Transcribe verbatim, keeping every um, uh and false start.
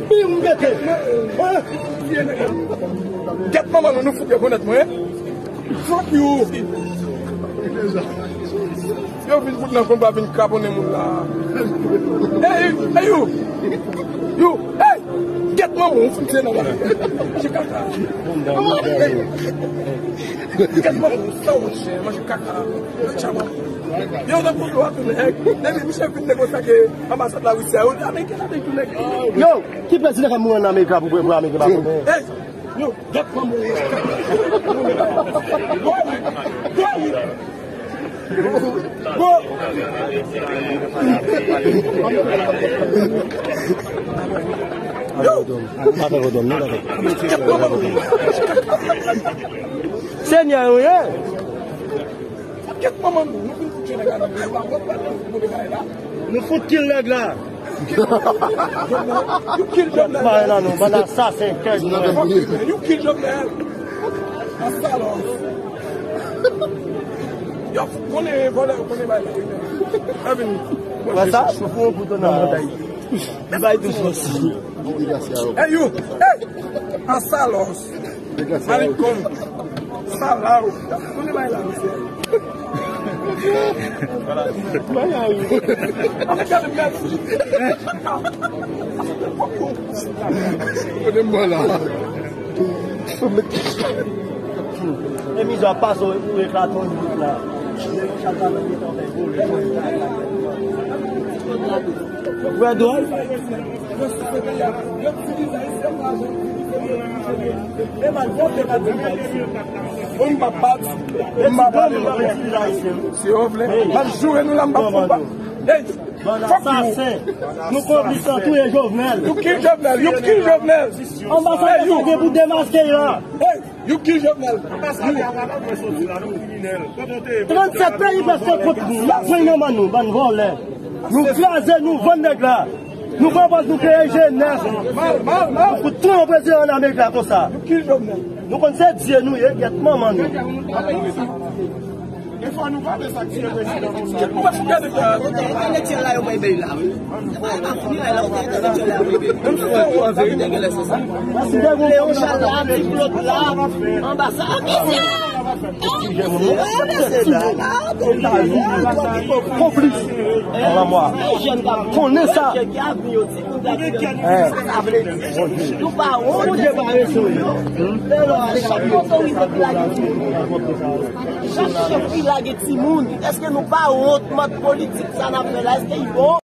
Pi m pete. Gèt manman nou, nou fout rekonèt mwen. Fuck you. Yo vin fout nan konba, vin kraponnen moun la. Hey, hey, you. You, hey. Gèt manman ou, fout se nan la. Manje kaka. Gèt manman ou, sa ou chen, manje kaka. Tchaba. Yo, nan konba tou nèg. Depi misye vin negosye ak anbasad Larisi a, yo di Ameriken la vin tou nèg. Yo, ki prezidan k ap mouri ann Amerik la pou, pou Ameriken pa pran? Hey, yo, gèt manman ou. Go, go, go. Yo. Senyè, wi. Kèt manman nou, nou vin fout nèg la nan men nou, nou fout kil nèg la. You kill Jovenel. Pale la non, bann asasen, kèt. You kill Jovenel. Asalos. Yo fout konnen vòlè, yo konnen bay la. Wè sa? Yo fout yon kouto nan mantay. Li bay tou sòs. Hey, you! Hey! Asalos! Malikon! Salaw! Konnen bay la, mesye. Bay la, wi. Ann gade mèsi. Kote m bò la? E mizè ap pase ou eklate yon nèg la. Wè dwòl. Bon, m p ap pati. M p ap pale. Si yo vle, m ap joure nou la, m p ap fè pa. Hey, bann asasen. Nou konplis nan touye Jovenel. You kill Jovenel, you kill Jovenel. Anbasadè sa gen pou demaske la. Hey, you kill Jovenel. Trannsèt peyi prèske kont nou. N ap jwenn manman nou, bann vòlè. Nou kraze, nou vann nèg la. Nou pran pòz, nou kreye jenès. Nou fout tou yon prezidan ann Amerik la konsa. You kill Jovenel. Nou konn se Dye nou ye, gèt manman nou. E fò nou pale sa k tiye prezidan nou la. Entèlektyèl la yo bay bay la, wi. Se pa, e pa fini la, la, entèlektyèl la yo bay bay. Menm si se ou anvè, li te genlè se sa. Leon Charles la, Ti Claude la, anba sa. Konplis. Anba mwa. Konnen sa. Hein. Nou pa wont. Bondye pa rete. Chak chèf ki lage timoun, èske nou pa wont mòd politik sa n ap fè la? Èske l bon?